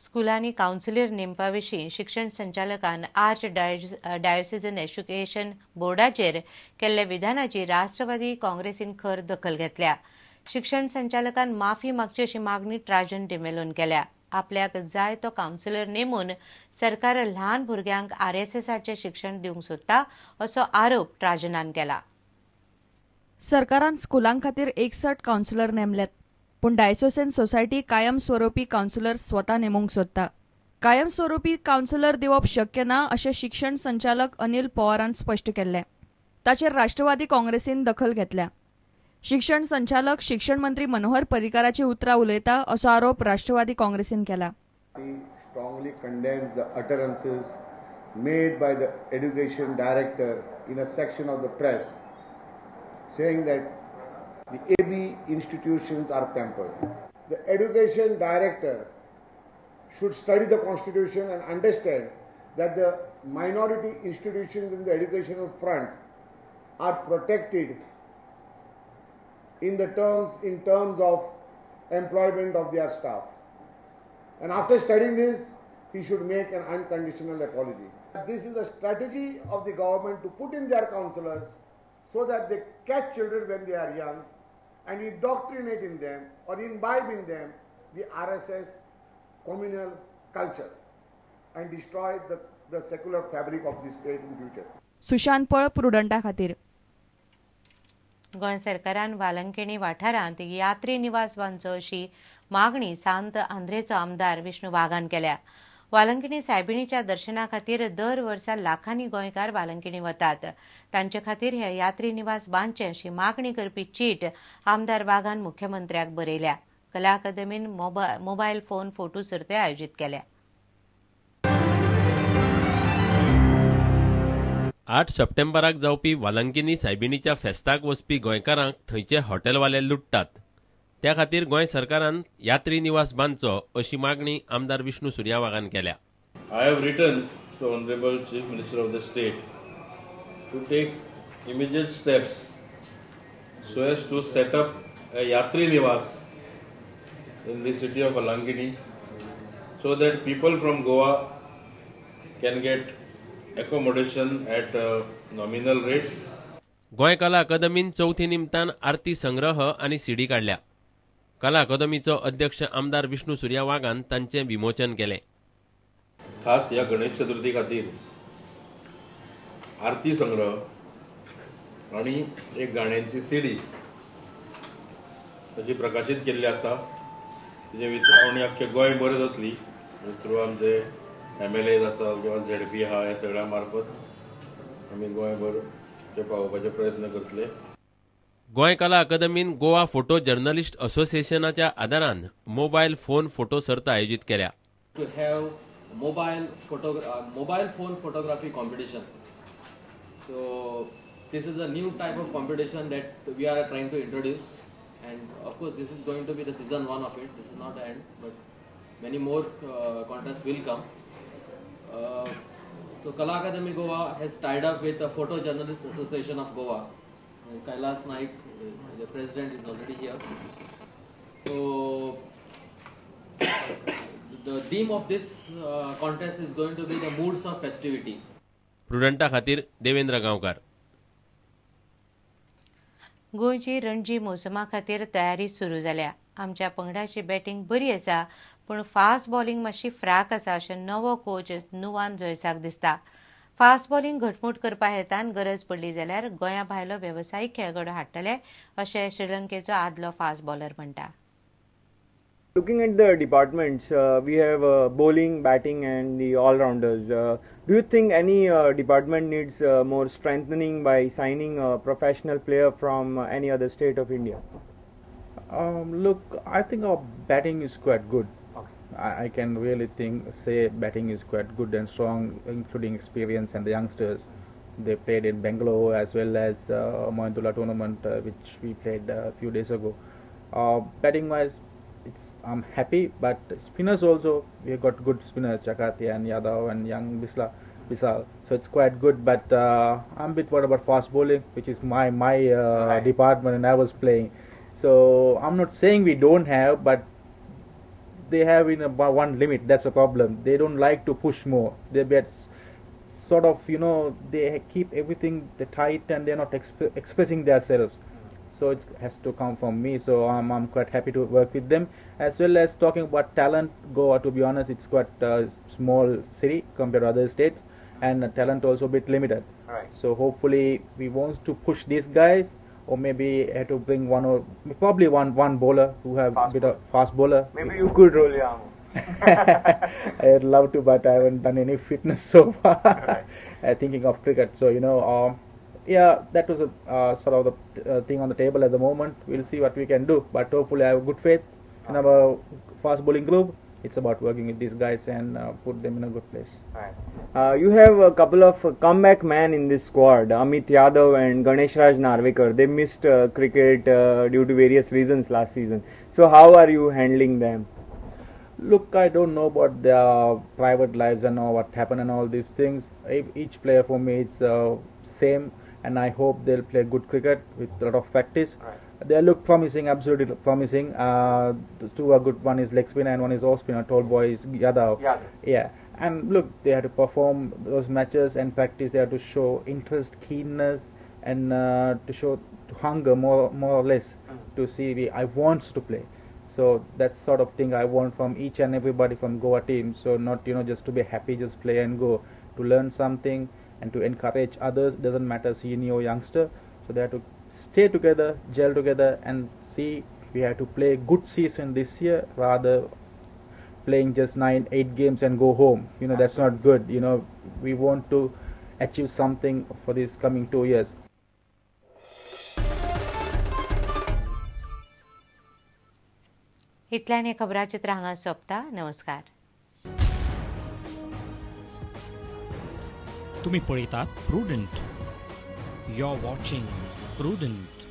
स्कुलांनी कावन्सिलर नेमपा विशीं शिक्षण संचालकान आर्च डायोसिजन एज्युकेशन बोर्डाचेर केल्ल्या विधानाची राष्ट्रवादी काँग्रेसीन खर दखल घेतल्या. शिक्षण संचालकान माफी मागची अशी मागणी ट्राजन डिमेलोन केल्या. आपल्याक जाय तो कावन्सिलर नेमून सरकार ल्हान भुरग्यांक आरएसएसाचें शिक्षण दिवंक सोदता असो आरोप ट्राजनान केला. सरकारान स्कुलां खातीर 61 कावन्सिलर नेमल्यात, पूण डायसोसन सोसायटी कायमस्वरूपी कावन्सिलर स्वता नेमूंक सोदता. कायमस्वरूपी कावन्सिलर दिवप शक्य ना अशें शिक्षण संचालक अनिल पवारान स्पश्ट केल्लें. ताचेर राष्ट्रवादी काँग्रेसीन दखल घेतल्या. शिक्षण संचालक शिक्षण मंत्री मनोहर पर्रीकाराची उतरां उलयता असो आरोप राष्ट्रवादी काँग्रेसीन केला. Strongly condemns the utterances made by the education director in a section of the press saying that the AB institutions are pampered. The education director should study the constitution and understand that the minority institutions in the educational front are protected in terms of employment of their staff. And after studying this, he should make an unconditional apology. This is a strategy of the government to put in their counselors so that they catch children when they are young and indoctrinate in them or imbibe in them the RSS communal culture and destroy the secular fabric of the state in future. Sushant पळ, प्रुडंटा खातीर. गोंय सरकारान वालंकिणी वाठारांत यात्री निवास बांदचो अशी मागणी सांत आंद्रेचो आमदार विष्णू वाघान केल्या. वालंकिणी सायबिणीच्या दर्शना खातीर दर वर्सा लाखांनी गोंयकार वालंकिणी वतात. तांचे खातीर हे यात्री निवास बांदचे अशी मागणी करपी चीट आमदार वाघान मुख्यमंत्र्याक बरयल्या. कला अकादमीन मोबायल फोन फोटो सर्त आयोजीत केल्या. 8 सप्टेंबराक जावपी वालंकिनी सायबिणीच्या फेस्ताक वचपी गोंयकारांक थंयचे हॉटेलवाले लुट्टात. त्या खातीर गोंय सरकारान यात्री निवास बांदचो अशी मागणी आमदार विष्णू सुर्या वाघान केल्या. I have written to honourable chief minister of the state to take immediate steps so as to set up a Yatri Niwas in the city of Valankanni so that people from Goa can get accommodation at nominal rates. Goa कला अकादमीन चवथी निमतान आरती संग्रह आनी CD काडल्या. कला अकादमीचो अध्यक्ष आमदार विष्णू सुर्या वाघान तांचें विमोचन केलें. खास ह्या गणेश चतुर्थी खातीर आरती संग्रह आनी एक गाण्यांची सीडी ताची प्रकाशीत केल्ली आसा. तिचे वितरावणी अख्खे गोंय बरें जातली थ्रू आमचे MLAs आसा किंवा ZP आहा ह्या सगळ्या मार्फत आमी गोंयभर ते पावोवपाचे प्रयत्न करतले. गोंय कला अकादमीन गोवा फोटो जर्नलिस्ट असोसिएशनाच्या आदारान मोबायल फोन फोटो सर्त आयोजीत केल्या. To have mobile phone photography competition. So this is a new type of competition that we are trying to introduce, and of course this is going to be the season 1 of it. This is not the end, but many more contests will come. So Kala Academy Goa has tied up with the Photo Journalists Association of Goa. Kailas Naik, the president, is already here. So the theme of this contest is going to be the moods of festivity. प्रुडंटा खातीर देवेंद्र गांवकार. गोंयची रणजी मोसमा खातीर तयारी सुरू जाल्या. आमच्या पंगडाची batting बरी आसा, पूण फास्ट बॉलिंग मातशी फ्राक आसा अशें नवो कोच नुवान जोयसाक दिसता. फास्ट बॉलिंग घटमूट करपा हेतान गरज पडली जाल्यार गोंया भायलो वेवसायीक खेळगडो हाडटले अशें श्रीलंकेचो आदलो फास्ट बॉलर म्हणटा. Looking at the departments, we have bowling, batting and the all-rounders. Do you think any department needs more strengthening by signing a professional player from any other state of India? Look, I think our batting is quite good. Okay. I can really say batting is quite good and strong, including experience and the youngsters. They played in Bangalore as well as Mointula tournament, which we played a few days ago. Batting wise, I'm happy, but spinners also, we have got good spinners, Chakati and Yadav and young Bisal, so it's quite good. But I'm a bit worried about fast bowling, which is my right department, and I was playing. So I'm not saying we don't have, but they have in about one limit. That's a problem. They don't like to push more. They get sort of, you know, they keep everything tight and they're not expressing themselves. So it has to come from me. So I'm quite happy to work with them. As well as talking about talent, Goa, to be honest, it's quite a small city compared to other states, and talent also a bit limited. Right. So hopefully we want to push these guys, or maybe have to bring one or probably one bowler who have a bit of fast bowler. Maybe you could roll your arm. I'd love to, but I haven't done any fitness so far. Right. Thinking of cricket, so you know, yeah, that was a sort of the thing on the table at the moment. We'll see what we can do, but hopefully I have good faith in our fast bowling group. It's about working with these guys and put them in a good place. Right. You have a couple of comeback men in this squad, Amit Yadav and Ganesh Raj Narvekar. They missed cricket due to various reasons last season. So how are you handling them? Look, I don't know about their private lives and all what happened and all these things. Each player for me, it's same, and I hope they'll play good cricket with a lot of practice. Right. They look promising, absolutely promising. The two are good. One is leg spinner and one is off spinner. Tall boy is Yadav. Yeah. And look, they had to perform those matches and practice. They had to show interest, keenness, and to show hunger, more or less, to see I want to play. So that sort of thing I want from each and everybody from Goa team. So not, you know, just to be happy, just play and go. To learn something and to encourage others. Doesn't matter senior or youngster. So they have to stay together, gel together, and see we have to play good season this year rather playing just 9-8 games and go home. You know, that's not good. You know, we want to achieve something for these coming 2 years. इतल्यान हें खबराचित्र हांगा सोंपता. नमस्कार. तुम्ही पळयतात Prudent. You are watching Prudent.